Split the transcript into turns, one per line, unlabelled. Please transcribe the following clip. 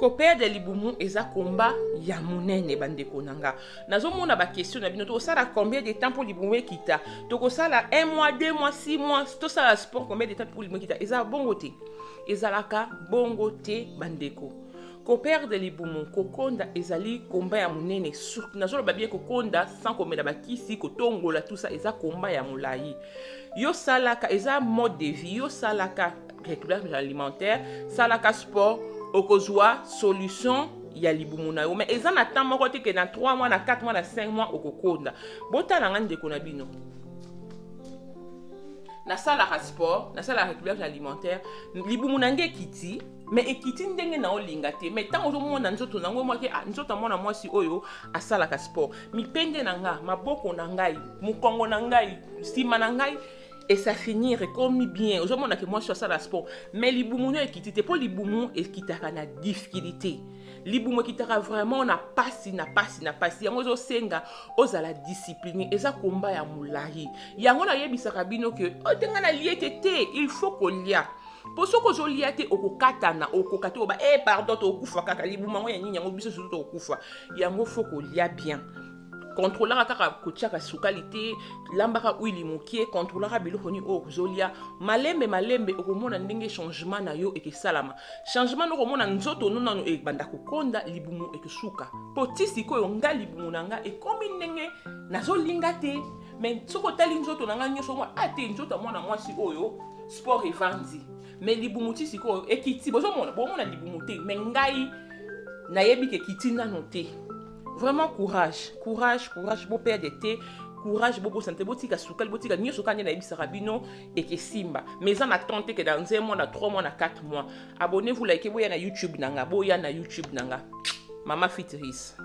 Koperdre libumu eza combat ya monene, bandeko na nga. Nazomona baquestion na bino: tokosala combien de temps mpo libumu ekita? Tokosala 1 mois, 2 mois, 6 mois? Tosala sport combien de temps mpo libumu ekita? Eza bongo te, ezalaka bongo te, bandeko. Koperdre libumu, kokonda ezali combat ya monene. Nazoloba bien, kokonda sans komela bakisi, kotongola, tout ça, eza combat ya molai. Yo salaka, eza mode de vie. Yo salaka rééquilibrage alimentaire, salaka sport, okozwa solution ya libumu na yo. Mais eza na temps moko te ke na 3 mois, na 4 mois, na 5 mois okokonda. Botala nga, ndeko na bino, nasalaka sport, nasalaka rééquilibrage alimentaire, libumu na ngai ekiti, mais ekiti ndenge na olinga te. Mais ntango ozomona nzoto nango mwake, ah, nzoto ya mwana mwasi oyo asalaka sport, mipende na nga, maboko na ngai, mokongo na ngai, nsima na ngai es'affinir, ekomi bien. Ozomona ke mwasi asala sport, mais libumu no ekiti te, mpo libumu ekitaka na difficulté. Libumu ekitaka vraiment na pasi, na pasi, na pasi. Yango ezosenga ozala discipline, eza combat ya molai. Yango nayebisaka bino ke ote ngai nalie te te, il faut kolia, mpo soki ozolia te, okokatana, okoka te. Oba e pardon, tokokufa kaka. Libumu yango ya nini? Yango biso surtout tokokufa. Yango faut kolia bien, kontrolaka kaka kotiaka sukali te, lambaka huile mokie, kontrolaka biloko nini oyo ozolia. Malembe malembe okomona ndenge changement na yo ekesalama. Changement no okomona nzoto no nano ebanda kokonda, libumu ekesuka. Mpo ti sikoyo nga libumu na nga ekomi ndenge nazolinga te, mais soki otali nzoto na nga nyonso, omona a te, nzoto ya mwana mwasi oyo sport evandi, mais libumu ti sikoyo ekiti. Bozomona, bomona libumu te, mais ngai nayebi ke ekiti nano te. Vraiment, courage, courage, courage. Boperdre te courage, bobosana te, botika sukali, botika nyonso kaka nde nayebisaka bino, ekesimba. Mais eza na temps te ke dans un mois, na 3 mois, na 4 mois. Abonnez-vous, like, boya na YouTube na nga, boya na YouTube na nga, Mama Fitris.